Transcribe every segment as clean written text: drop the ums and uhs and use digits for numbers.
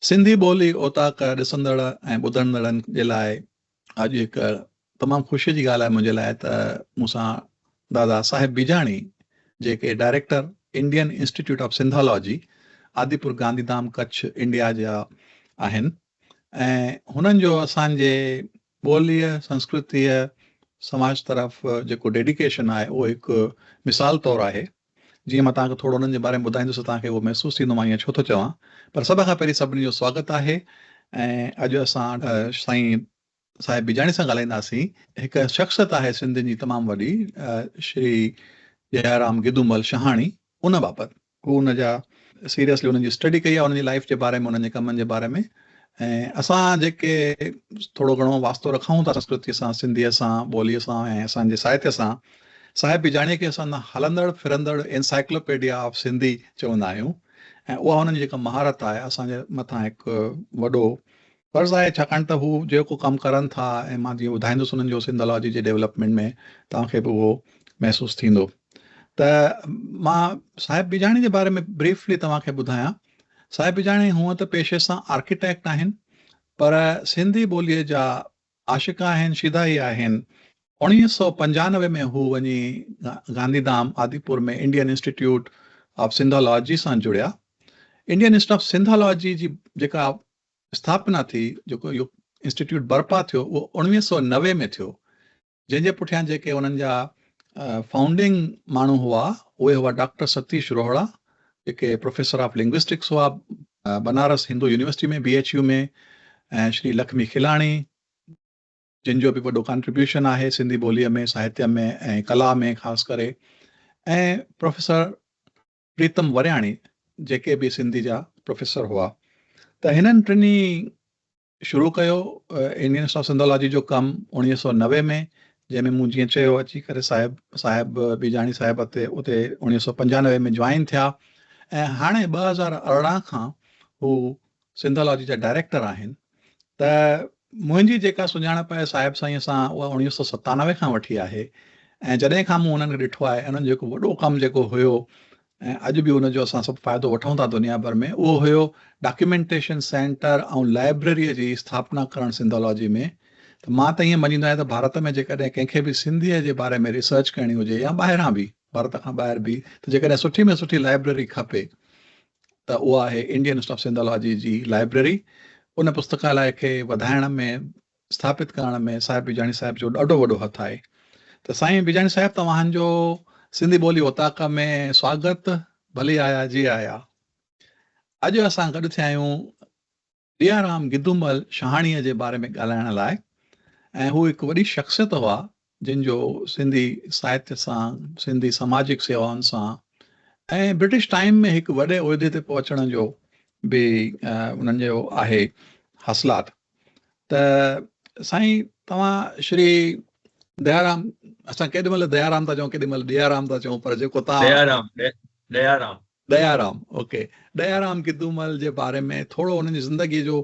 سنڌي ٻولي اوطاق ڏسندڙ ۽ ٻڌندڙن جي لاء اڄ هڪ تمام خوشي جي ڳالهه آهي منهنجي لاء ته مون سان دادا صاحب بيجاڻي جيڪي director Indian institute of Sindhology Adipur Gandhidham Kutch India جا آهن ۽ هنن جو اسان جي ٻوليء سنسڪرتيء سماج طرف جيڪو ڊيڊيڪيشن آهي اهو هڪ مثال طور آهي. جيئن مان توهان کي ٿورو انهن جي باري ۾ ٻڌائيندس ته توهان کي اهو محسوس ٿيندو مان ائين ڇو ٿو چوان. پر سڀ کان پهرين سڀني جو سواگت آهي ۽ اڄ اسان سائين صاحب بيجاڻي سان ڳالهائينداسين. هڪ شخصيت آهي سنڌين جي تمام وڏي شري جيارام گدومل شهاڻي ان بابت هو ان جا سيريسلي انهن جي اسٽڊي ڪئي آهي انهن جي لائف جي باري ۾ انهن جي ڪمن جي باري ۾ ۽ اسان جيڪي ٿورو گهڻو واسطو رکون ٿا سنسڪرتيء سان، سنڌيء سان، ٻوليء سان ۽ اسان جي ساهتيه سان، صاحب بيجاڻيء کي اسان هلندڙ ڦرندڙ انسائيڪلوپيڊيا آف سنڌي چوندا آهيون ۽ اها هنن جي جيڪا مهارت آهي اسان جي مٿان هڪ وڏو فرض آهي ڇاڪاڻ ته هو جيڪو ڪم ڪرن ٿا ۽ مان جيئن ٻڌائيندس انهن جو سنڌالاجي جي ڊيولپمينٽ ۾ توهان کي به اهو محسوس ٿيندو ته مان صاحب بيجاڻي جي باري ۾ بريفلي توهان کي ٻڌايان صاحب بجاڻي هونء ته پيشي سان آرڪيٽيڪٽ آهن، پر سنڌي ٻوليء جا عاشق آهن، شيدائي آهن. 1995 ۾ هو وڃي Gandhidham Adipur ۾ Indian institute of Sindhology سان جڙيا. انڊين انسٽيٽيوٽ آف سنڌالاجي جي جيڪا اسٿاپنا ٿي، جيڪو اهو انسٽيٽيوٽ برپا ٿيو، اهو 1990 ۾ ٿيو. جنهن جي پٺيان جيڪي انهن جا فائونڊنگ ماڻهو هئا اهي هئا ڊاڪٽر ستيش روهڙا جيڪي پروفيسر آف لنگوسٽڪس هئا Banaras Hindu university ۾ B H U ۾ ۽ Shri Lakhmi Khilani جن جو به وڏو ڪانٽريبيوشن آهي سنڌي ٻوليء ۾ ساهتيه ۾ ۽ ڪلا ۾ خاص ڪري ۽ پروفيسر پريتم ورياڻي جيڪي به سنڌي جا پروفيسر هئا ته هنن ٽنهي شروع ڪيو انڊين انسٽيٽيوٽ آف سنڌالاجي جو ڪم 1990 ۾ جنهن ۾ مون جيئن چيو اچي ڪري صاحب صاحب بيجاڻي صاحب اتي اتي 1995 ۾ جوائن ٿيا ۽ هاڻي 2018 کان هو سنڌالاجي جا ڊائريڪٽر آهن ته منهنجي جيڪا سڃاڻپ آهي صاحب سائين سان اها 1997 کان وٺي آهي ۽ جڏهن کان مون انهن کي ڏٺو آهي انهن جو هڪ وڏو ڪم جيڪو هيو ۽ اڄ به ان جو اسان سڀ فائدو وٺون ٿا دنيا ڀر ۾ اهو هيو ڊاڪيومينٽيشن سينٽر ۽ لائبريريء جي اسٿاپنا ڪرڻ سنڌالاجي ۾ ته مان ته ائين مڃيندو آهيان ته ڀارت ۾ جيڪڏهن ڪنهن کي به سنڌيء جي باري ۾ ريسرچ ڪرڻي هجي يا ٻاهران به ڀارت کان ٻاهر به ته جيڪڏهن سٺي ۾ سٺي لائبريري کپي ته اها آهي انڊين انسٽيٽيوٽ آف سنڌالاجي جي لائبريري ان پستڪاليه کي وڌائڻ ۾ اسٿاپت ڪرڻ ۾ صاحب بيجاڻي صاحب جو ڏاڍو وڏو هٿ آهي ته سائين بيجاڻي صاحب توهان جو سنڌي ٻولي اوطاق ۾ سواگت ڀلي آيا جي آيا اڄ اسان گڏ ٿيا آهيون ڏيارام گدومل شهاڻي جي باري ۾ ڳالهائڻ لاء ۽ هو هڪ وڏي شخصيت هئا جن جو سنڌي ساهتيه سان، سنڌي سماجڪ سيوائن سان ۽ برٽش ٽائيم ۾ هڪ وڏي عهدي تي پهچڻ جو به انهن جو آهي حاصلات ته سائين توهان شري ديارام اسان ڪيڏي مهل ديارام ٿا چئون ڪيڏي مهل ڏيارام ٿا چئون پر جيڪو توهان ديارام ديارام ديارام، اوڪي. ديارام گدومل جي باري ۾ ٿورو انهن جي زندگي جو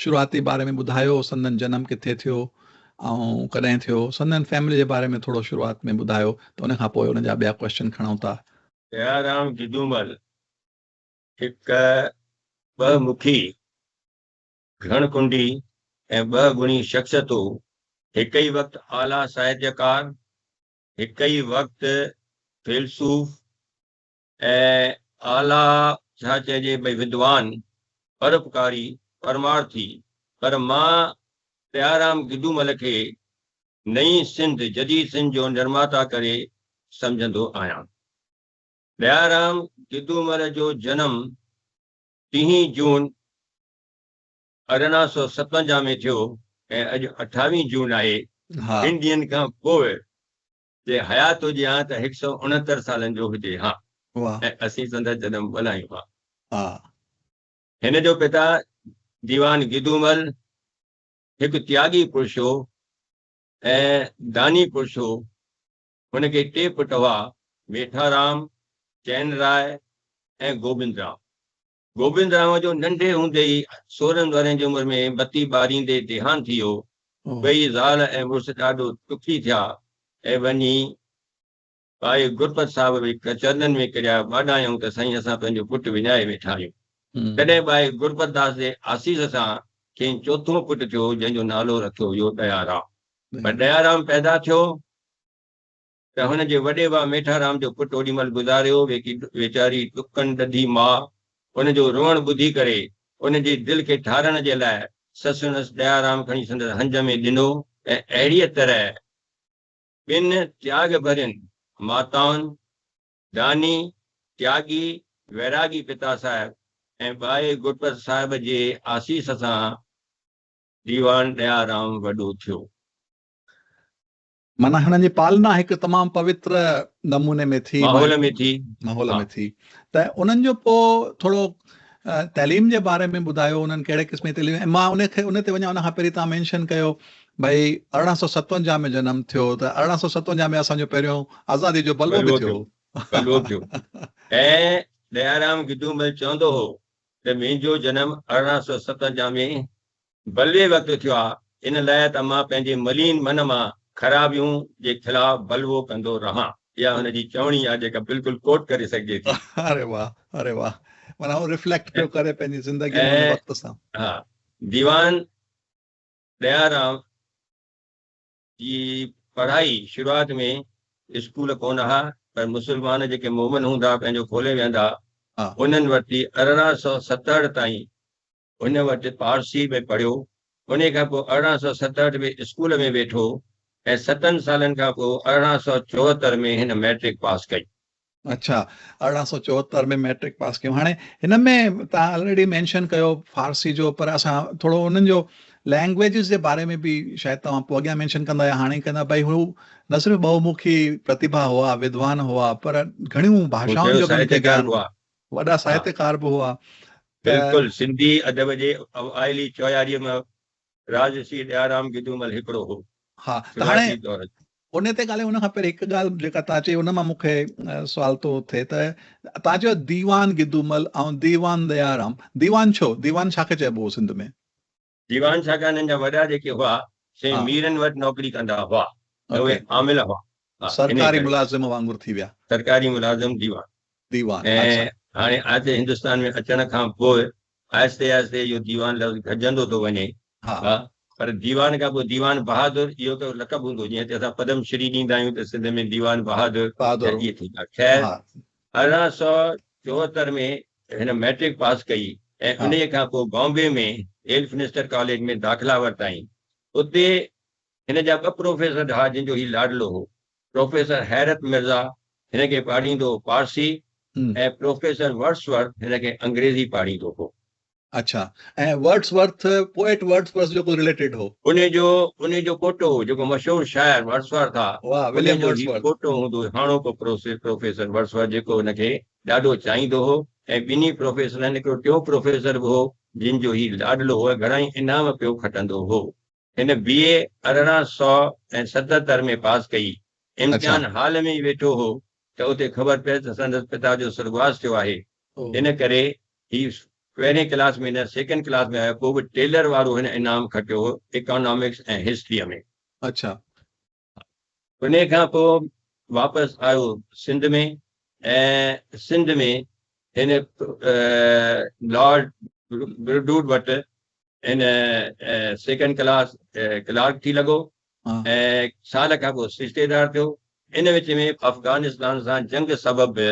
شروعاتي باري ۾ ٻڌايو، سندن جنم ڪٿي ٿيو ۽ ڪڏهن ٿيو، سندن فيملي جي باري ۾ ٿورو شروعات ۾ ٻڌايو ته ان کان پوء ان جا ٻيا ڪوئسچن کڻون ٿا. ديارام گدومل هڪ ٻه مکي، گهڻ ڪنڊي ۽ ٻه گڻي شخصيت هو. هڪ ئي وقت اعليٰ ساهتيڪار، هڪ ئي وقت فيلسوف ۽ اعليٰ ڇا چئجي ڀئي ودوان، پروپڪاري، پرمارٿي، پر مان ڏيارام گدومل کي نئين سنڌ، جديد سنڌ جو نرماتا ڪري سمجهندو آهيان. ڏيارام گدومل جو جنم ٽيهين جون 1857 ۾ ٿيو ۽ اڄ اٺاويهين جون آهي، ٽن ڏينهن کان پوء جي حيات هجي ها ته هڪ سئو اڻهتر سالن جو هجي ها ۽ اسين سندس جنم ملهايون ها. هن جو پتا ديوان گدومل هڪ تياڳي پرش هو ۽ داني پرش هو. هن کي ٽي پٽ هئا، ميٺارام، چين راء ۽ گوبند رام. گوبند رام جو ننڍي هوندي ئي 16 ورهين جي عمر ۾ بتي ٻاريندي ديهانت ٿي ويو. ٻئي زال ۽ مڙس ڏاڍو دکي ٿيا ۽ وڃي ٻائي گرپت صاحب جي چرنن ۾ ڪريا ٻاڏايائون ته سائين اسان پنهنجو پٽ وڃائي ويٺا آهيون. تڏهن ٻائي گربت داس جي آسيس سان کين چوٿون پٽ ٿيو، جنهن جو نالو رکيو ويو ڏيارام. پر ڏيارام پيدا ٿيو ته هن جي وڏي ڀاء ميٺارام جو پٽ اوڏي مهل گذاريو، ويچاري ڏکن ڏڌي ماء ان جو روئڻ ٻڌي ڪري ان جي دل کي ٺارڻ جي لاء سسڻس ڏيارام کڻي سندس هنج ۾ ڏنو ۽ اهڙيء طرح ٻن تياڳ ڀرين ماتائن، داني، تياڳي، ويراڳي پتا صاحب ۽ ٻائي گرپت صاحب جي آسيس سان ديوان ڏيارام وڏو ٿيو. معنيٰ هنن جي پالنا هڪ تمام پوتر نموني ۾ ٿي، ماحول ۾ ٿي. ماحول ۾ ٿي ته انهن جو پوء ٿورو تعليم جي باري ۾ ٻڌايو انهن ڪهڙي قسم جي تعليم ۽ مان ان کي ان تي وڃان ان کان پهرين توهان مينشن ڪيو ڀئي 1857 ۾ جنم ٿيو ته 1857 ۾ اسان جو پهريون آزادي جو بلوو به ٿيو بلوو ٿيو ۽ ڏيارام گدومل چوندو هو ته منهنجو جنم 1857 ۾ بلوي وقت ٿيو آ، ان لاء ته مان پنهنجي ملين من مان خرابيون جي خلاف بلوو ڪندو رهان. اها هن جي چوڻي آ جيڪا بلڪل ڪوٽ ڪري سگهجي ٿي. اري واه اري واه معنيٰ هو ريفليڪٽ پيو ڪري پنهنجي زندگي ۾ ان وقت سان. ها ديوان ڏيارام جي پڙهائي شروعات ۾ اسڪول ڪونه ها پر مسلمان جيڪي مومن هوندا پنهنجو کولي ويهندا انهن وٽ 1867 تائين ان وٽ پارسي ۾ پڙهيو. انهيء کان پوء 1867 ۾ اسڪول ۾ ويٺو ۽ ستن سالن کان پوء 1874 ۾ هن مئٽرڪ پاس ڪئي. اڇا 1874 ۾ مئٽرڪ پاس ڪيو. هاڻي هن ۾ توهان آلريڊي مينشن ڪيو فارسي جو پر اسان ٿورو انهن جو لينگويجز جي باري ۾ به شايد توهان پوء اڳيان مينشن ڪندا يا هاڻي ڪندا ڀئي هو نه صرف بهومکي پرتيڀا هئا ودوان هئا پر گهڻيون ڀاشائن جو به هن کي گيان هو. وڏا ساهتيڪار به هئا. بلڪل سنڌي ادب جي اوائلي چوياريء مان راجسي ڏيارام گدومل هڪڙو هو. ها ته هاڻي ان تي ڳالهايون ان کان پهرين هڪ ڳالهه جيڪا توهان چئي ان مان مون کي سوال ٿو ٿئي ته توهان چيو ديوان گدومل ۽ ديوان ڏيارام ديوان ڇو؟ ديوان ڇا کي چئبو هو سنڌ ۾؟ ديوان ڇاڪاڻ هنن جا وڏا جيڪي هئا سي ميرن وٽ نوڪري ڪندا هئا ته اهي عامل هئا. سرڪاري ملازم وانگر ٿي ويا. سرڪاري ملازم ديوان. ديوان ۽ هاڻي آهستي هندستان ۾ اچڻ کان پوء آهستي آهستي اهو ديوان لفظ گهٽجندو ٿو وڃي. ها پر ديوان کان پوء ديوان بهادر اهو ته لقب هوندو جيئن هتي اسان پدم شري ڏيندا آهيون ته سنڌ ۾ ديوان بهادر يا ائين ٿيندا. خير 1874 ۾ هن مئٽرڪ پاس ڪئي ۽ انهيء کان پوء بامبي ۾ ايلفنسٽر ڪاليج ۾ داخلا ورتائين. اتي هن جا ٻه پروفيسر ها جن جو هي لاڏلو هو. پروفيسر حيرت مرزا هن کي پاڙهيندو هو پارسي ۽ پروفيسر ورڊس ورٿ هن کي انگريزي پاڙهيندو هو. اڇا ۽ words Worth poet words Worth جو ڪو رليٽيڊ هو؟ انهي جو انهي جو پوٽو هو جيڪو مشهور شاعر ورڊس ورٿ آ انهي جو هي پوٽو هوندو هو هاڻوڪو پروفيسر ورڊس ورٿ جيڪو هن کي ڏاڍو چاهيندو هو ۽ ٻنهي پروفيسرن هڪڙو ٽيون پروفيسر به هو جن جو هي لاڏلو هو ۽ گهڻائي انعام پيو کٽندو هو. هن بي اي 1877 ۾ پاس ڪئي. امتحان هال ۾ ئي ويٺو هو ته اتي خبر پيس ته سندس پتا جو سرڳواس ٿيو آهي. ان ڪري هي پهرين ڪلاس ۾ نه سيڪنڊ ڪلاس ۾ آيو پوء به ٽيلر وارو هن انعام کٽيو هو اڪانامڪس ۽ هسٽريء ۾. انهيء کان پوء واپس آيو سنڌ ۾ ۽ سنڌ ۾ هن لارڊ برڊوڊ وٽ هن سيڪنڊ ڪلاس ڪلارڪ ٿي لڳو ۽ سال کان پوء سرشتيدار ٿيو. ان وچ ۾ افغانستان سان جنگ سبب به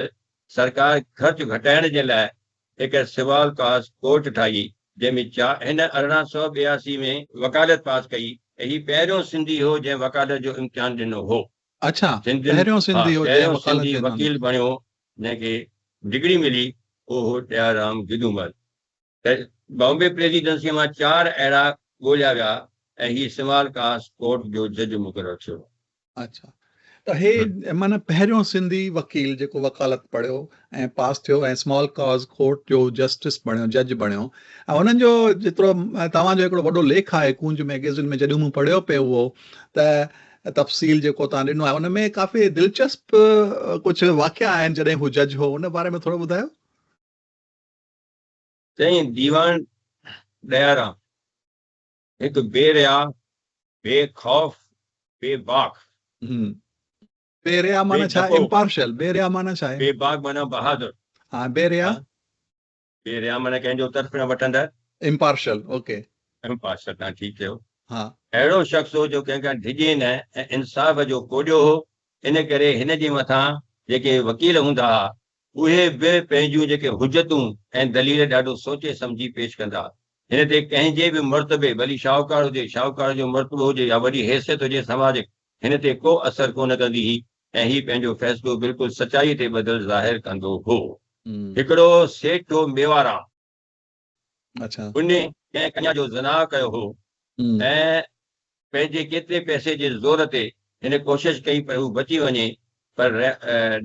سرڪار خرچ گهٽائڻ جي لاء هڪ سوال ڪاز ڪورٽ ٺاهي، جنهن ۾ هن 1882 ۾ وڪالت پاس ڪئي ۽ هي پهريون سنڌي هو جنهن وڪالت جو امتحان ڏنو هو. اڇا پهريون سنڌي هو جنهن وڪالت جو امتحان وڪيل بڻيو جنهن کي ڊگري ملي اهو هو ڏيارام گدومل. ته بامبي پريزيڊنسيء مان چار اهڙا ڳوليا ويا ۽ هي سمال ڪاز ڪورٽ جو جج مقرر ٿيو. اڇا ته هي معنيٰ پهريون سنڌي وڪيل جيڪو وڪالت پڙهيو ۽ پاس ٿيو ۽ سمال ڪاز ڪورٽ جو جسٽس بڻيو جج بڻيو ۽ انهن جو جيترو توهان جو هڪڙو وڏو ليک آهي ڪونج ميگزين ۾ جڏهن مون پڙهيو پئي اهو ته تفصيل جيڪو توهان ڏنو آهي ان ۾ ڪافي دلچسپ ڪجهه واقعا آهن جڏهن هو جج هو ان باري ۾ ٿورو ٻڌايو. چيائين ديوان ڏيارام هڪ بي ريا، بي خوف، بي باڪ. بي ريا معنيٰ ڇا؟ امپارشل. بي ريا معنيٰ ڇا آهي؟ بي باڪ معنيٰ بهادر. ها بي ريا؟ بي ريا معنيٰ ڪنهن جو طرف نه وٺندڙ. Impartial, okay. امپارشل، توهان ٺيڪ چيو. ها. اهڙو شخص هو جو ڪنهن کان ڊڄي نه ۽ انصاف جو ڪوڏيو هو، ان ڪري هن جي مٿان جيڪي وڪيل هوندا ها، اهي به پنهنجون جيڪي حجتون ۽ دليل ڏاڍو سوچي سمجهي پيش ڪندا. هن تي ڪنهن جي به مرتبي، ڀلي شاهوڪار هجي، شاهوڪار جو مرتبو هجي يا وڏي حيثيت هجي سماجڪ، هن تي ڪو اثر ڪونه ڪندي هئي ۽ هي پنهنجو فيصلو بلڪل سچائيء تي ٻڌل ظاهر ڪندو هو. هڪڙو سيٺ هو ميوارام. ان ڪنهن ڪنيا جو زنا ڪيو هو ۽ پنهنجي ڪيتري پئسي جي زور تي هن ڪوشش ڪئي پر هو بچي وڃي پر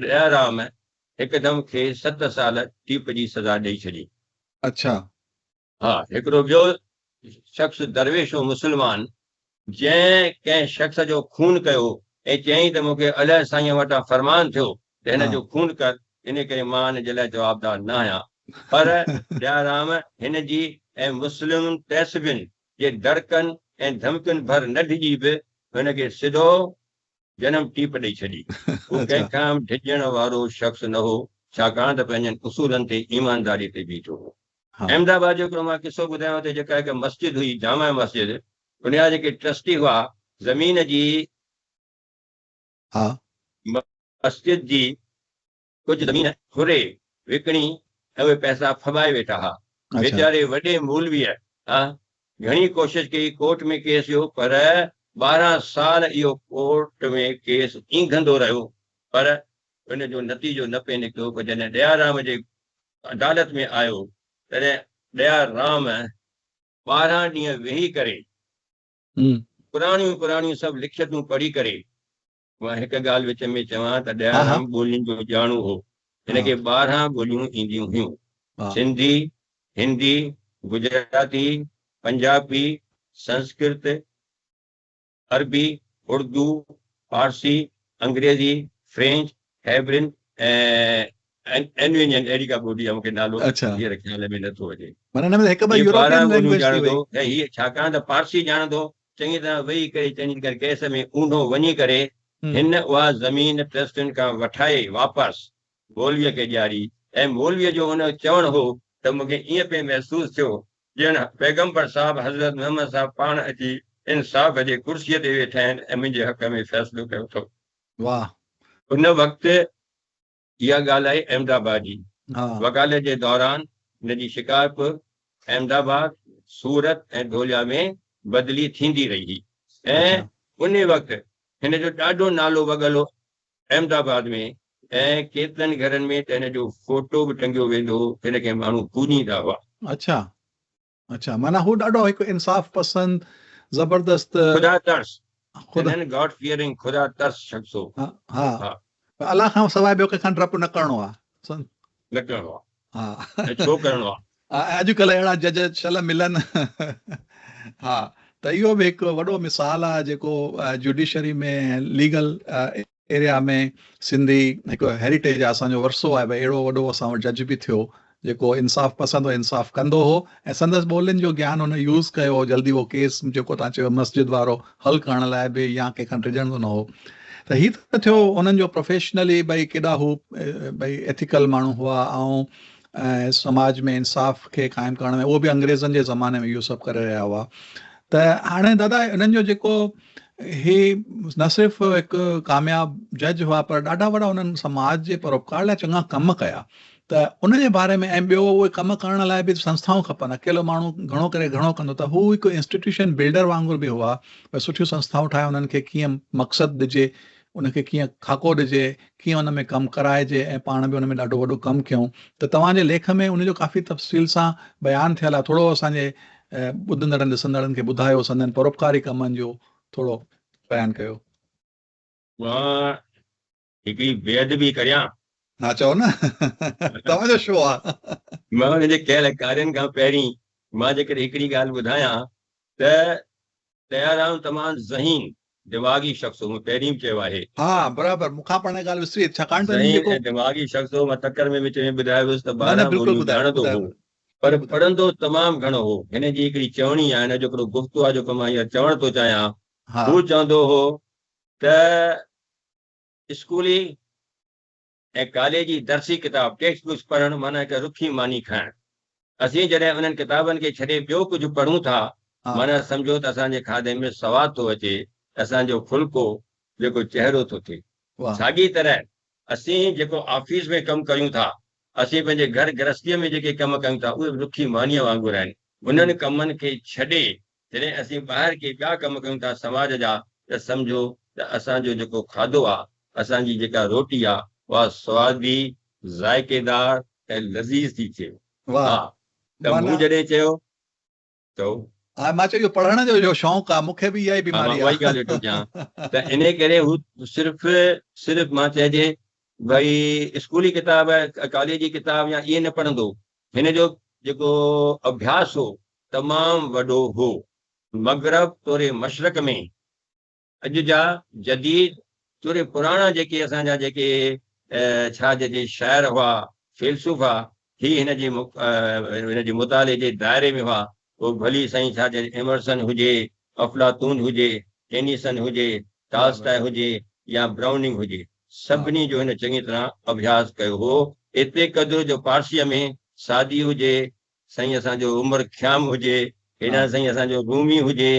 ڏيارام هڪدم کيس 7 سال ٽيپ جي سزا ڏئي ڇڏي. ها، هڪڙو ٻيو شخص درويش هو مسلمان، جنهن ڪنهن شخص جو خون ڪيو ۽ چيائين ته مون کي الله سائينء وٽان فرمان ٿيو ته هن جو خون ڪر، ان ڪري مان هن جي لاء جوابدار نه آهيان. پر ڏيارام هن جي ۽ مسلم تعصبين جي دڙڪن ۽ ڌمڪين ڀر نه ڊڄي به هن کي سڌو جنم ٽيپ ڏئي ڇڏي. هو ڪنهن کان به ڊڄڻ وارو شخص نه هو، ڇاڪاڻ ته پنهنجن اصولن تي ايمانداريء تي بيٺو هو. احمد آباد جو هڪڙو مان قصو ٻڌايانو ته جيڪا هڪ مسجد هئي، جامع مسجد، ان جا جيڪي ٽرسٽي هئا، زمين جي مسجد جي ڪجهه زمين ڦري، وڪڻي ۽ اهي پئسا ڦٻائي ويٺا ها. ويچاري وڏي مولويء گهڻي ڪوشش ڪئي، ڪورٽ ۾ ڪيس ويو، پر 12 سال اهو ڪورٽ ۾ ڪيس اينگهندو رهيو، پر ان جو نتيجو نه پئي نڪتو. پر جڏهن ڏيارام جي عدالت ۾ آيو، تڏهن ڏيارام 12 ڏينهن ويهي ڪري، پراڻيون پراڻيون سڀ لکيتون پڙهي ڪري، مان هڪ ڳالهه وچ ۾ چوان ته ڏيارام ٻولين جو ڄاڻو هو. هن کي 12 ٻوليون اينديون هيون. سنڌي، هندي، گجراتي، پنجابي، سنسڪرت، عربي، اردو، فارسي، انگريزي، فرينچ، هيبرن ۽ اينوينين اهڙي ڪا ٻولي آهي، مون کي نالو هينئر خيال ۾ نٿو اچي. هي 12 ٻوليون ڄاڻندو هو ۽ هي ڇاڪاڻ ته پارسي ڄاڻندو هو، چڱي طرح ويهي ڪري چڱي طرح ڪيس ۾ اونهو وڃي ڪري هن اها زمين ٽرسٽين کان وٺائي واپس مولويء کي ڏياري ۽ مولويء جو ان چوڻ هو ته مون کي ائين پئي محسوس ٿيو ڄڻ پيغمبر صاحب حضرت محمد صاحب پاڻ اچي انصاف جي ڪرسيء تي ويٺا آهن ۽ منهنجي حق ۾ فيصلو ڪيو اٿو. ان وقت اها ڳالهه آهي احمد آباد جي. وڪالت جي دوران هن جي شڪارپور، احمد آباد، سورت ۽ ڍوليا ۾ بدلي ٿيندي رهي ۽ ان وقت هن جو ڏاڍو نالو وڳل هو احمد آباد ۾ ۽ ڪيترن گهرن ۾ ته هن جو فوٽو به ٽنگيو ويندو هو، هن کي ماڻهو پوڄيندا هئا. اڇا اڇا معنيٰ هو ڏاڍو هڪ انصاف پسند زبردست. خدا ترس هنن گاڊ فيئرنگ خدا ترس شخص هو. ها ها الله کان سواء ٻيو ڪنهن کان ڊپ نه ڪرڻو آ. نه ڪرڻو آ. ها ۽ ڇو ڪرڻو آ. اڄ ڪلهه اهڙا جج شل ملن. ها ته اهو به هڪ وڏو مثال آ جيڪو جوڊيشري ۾ ليگل ايريا ۾ سنڌي هڪ هيريٽيج آهي اسان جو ورثو آهي ڀئي اهڙو وڏو اسان وٽ جج به ٿيو جيڪو انصاف پسند هو انصاف ڪندو هو ۽ سندس ٻولين جو گيان هن يوز ڪيو جلدي اهو ڪيس جيڪو توهان چيو مسجد وارو حل ڪرڻ لاء به يا ڪنهن کان ڊڄندو نه هو ته هي ته ٿيو انهن جو پروفيشنلي ڀئي ڪيڏا هو ڀئي ايٿيڪل ماڻهو هئا ۽ سماج ۾ انصاف کي قائم ڪرڻ ۾ اهو به انگريزن جي زماني ۾ اهو سڀ ڪري رهيا هئا ته هاڻي دادا انهن جو جيڪو هي نه صرف هڪ ڪامياب جج هئا پر ڏاڍا وڏا انهن سماج جي پروپڪار لاء چڱا ڪم ڪيا ته ان جي باري ۾ ۽ ٻيو اهي ڪم ڪرڻ لاء به سنسٿائون کپن اڪيلو ماڻهو گهڻو ڪري گهڻو ڪندو ته هو هڪ انسٽيٽيوشن بلڊر وانگر به هئا ڀئي سٺيون سنسٿائون ٺاهي انهن کي ڪيئن مقصد ڏجي ان کي ڪيئن خاڪو ڏجي ڪيئن ان ۾ ڪم ڪرائجي ۽ پاڻ به ان ۾ ڏاڍو وڏو ڪم ڪيون ته توهان جي ليک ۾ ان جو ڪافي تفصيل سان بيان ٿيل آهي ٿورو اسان جي ٻڌندڙن ڏسندڙن کي ٻڌايو سندن پروپڪاري ڪمن جو ٿورو بيان ڪيو. مان هڪڙي بي ادبي ڪريان؟ ها چئو نه توهان جو شو آ. مان ان جي ڪيل ڪارين کان پهرين مان جيڪڏهن هڪڙي ڳالهه ٻڌايان ته ديارام تمام ذهين دماغي شخص هو، مون پهرين به چيو آهي. ها برابر مون کان پاڻ اها ڳالهه وسري وئي ڇاڪاڻ ته ذهين ۽ دماغي شخص هو، مان تڪڙ ۾ وچ ۾ ٻڌايو هيس ته 12 ٻوليون ڄاڻندو هو، پر پڙهندو تمام گهڻو هو. هن جي هڪڙي چوڻي آهي، هن جو هڪڙو گفتو آهي جيڪو مان هينئر چوڻ ٿو چاهيان. هو چوندو هو ته اسڪولي ۽ ڪاليجي درسي ڪتاب، Text Books، پڙهڻ معنيٰ هڪ رکي ماني کائڻ. اسين جڏهن انهن ڪتابن کي ڇڏي ٻيو ڪجهه پڙهون ٿا، معنيٰ سمجهو ته اسان جي کاڌي ۾ سواد ٿو اچي، اسان جو ڦلڪو جيڪو چهرو ٿو ٿئي. ساڳي طرح اسين جيڪو آفيس ۾ ڪم ڪريون ٿا، اسين پنهنجي گهر گرهستيء ۾ جيڪي ڪم ڪيون ٿا، اهي به رکي مانيء وانگر آهن. انهن ڪمن کي ڇڏي جڏهن اسين ٻاهر ڪي ٻيا ڪم ڪيون ٿا سماج جا ته سمجهو ته اسان جو جيڪو کاڌو آ، اسان جي جيڪا روٽي آ، اها سوادي، ذائقيدار ۽ لذيذ ٿي ٿئي. ها ته مون جڏهن چيو چئو. ها مان چيو اهو پڙهڻ جو جو شوق آ، مون کي به اها ئي ها مان بيماري اها آ. ئي ڳالهه ويٺو ڪيان ته انهي ڪري هو صرف صرف مان چئجي ڀئي اسڪولي ڪتاب، ڪاليجي ڪتاب يا ائين نه پڙهندو هو. هن جو جيڪو اڀياس هو تمام وڏو هو. مغرب توڙي مشرق ۾ اڄ جا جديد توڙي پراڻا جيڪي اسان جا جيڪي ڇا چئجي شاعر هئا، فيلسوف هئا، هي هن جي هن جي مطالعي جي دائري ۾ هئا. پوء ڀلي سائين ڇا چئجي ايمرسن هجي، افلاطون هجي، ٽينيسن هجي، ٽالسٽاء هجي يا برائوننگ هجي، سڀني جو هن چڱي طرح اڀياس ڪيو هو. ايتري قدر جو پارسيء ۾ سعدي هجي، سائين اسان جو عمر خيام هجي، هيڏانهن سائين اسان جو رومي هجي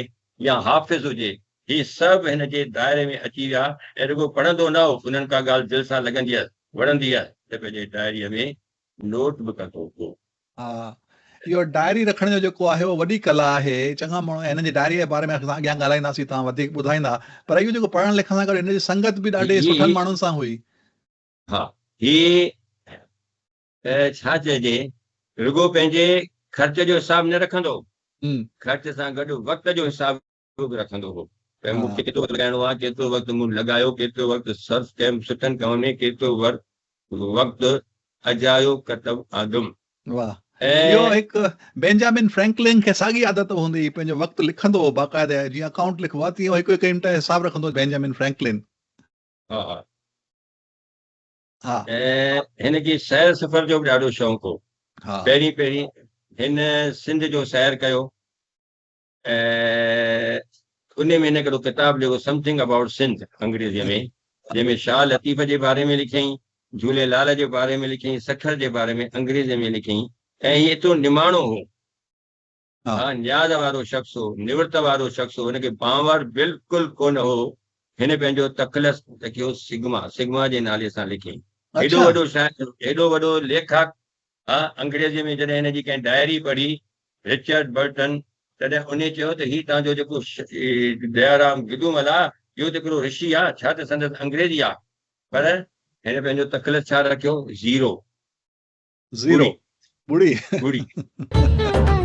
يا حافظ هجي، هي سڀ هن جي دائري ۾ اچي ويا ۽ رڳو پڙهندو نه هو، انهن ڪا ڳالهه دل سان لڳندي هيس، وڻندي هيس ته پنهنجي ڊائريء ۾ نوٽ به ڪندو هو. ها، اهو ڊائري رکڻ جو جيڪو آهي اهو وڏي ڪلا آهي، چڱا ماڻهو ۽ هن جي ڊائريء جي باري ۾ اسان اڳيان ڳالهائينداسين، توهان وڌيڪ ٻڌائيندا، پر اهو جيڪو پڙهڻ لکڻ سان گڏ هن جي سنگت به ڏاڍي سٺن ماڻهن سان هئي. ها، هي ته ڇا چئجي، رڳو پنهنجي خرچ جو حساب نه رکندو هو، خرچ سان گڏ وقت جو حساب به رکندو هو ته مون کي ڪيترو وقت لڳائڻو آهي، ڪيترو وقت مون لڳايو، ڪيترو وقت صرف ڪيم سٺن ڪمن ۾، ڪيترو وقت اجايو ڪتب آندم. واهه. اهو هڪ بينجامن فرينڪلن کي ساڳي عادت هوندي هئي، پنهنجو وقت لکندو هو باقاعده، جيئن اڪائونٽ لکبو آهي تيئن هو هڪ هڪ منٽ جو حساب رکندو هو بينجامن فرينڪلن. ها ها. ۽ هن کي سير سفر جو به ڏاڍو شوق هو. پهرين پهرين هن سنڌ جو سير ڪيو ۽ ان ۾ هن هڪڙو ڪتاب لکيو سمٿنگ ابائوٽ سنڌ انگريزيء ۾ جنهن ۾ شاهه لطيف جي باري ۾ لکيائين، جهوليلال جي باري ۾ لکيائين، سکر جي باري ۾ انگريزيء ۾ لکيائين ۽ هي ايترو نماڻو هو ها نياز وارو شخص هو، نوڙت وارو شخص هو، هن کي بانور بلڪل ڪونه هو، هن پنهنجو تخلص رکيو سگما، سگما جي نالي سان لکيائين. هيڏو وڏو شاعر، هيڏو وڏو ليکڪ، ها انگريزيء ۾ جڏهن هن جي ڪنهن ڊائري پڙهي، رچرڊ برٽن، تڏهن انهي چيو ته هي توهان جو جيڪو ديارام گدومل آ، اهو ته هڪڙو رشي آ، ڇا ته سندس انگريزي آ، پر هن پنهنجو تخلص ڇا رکيو؟ زيرو. زيرو. ٻڙي. ٻڙي.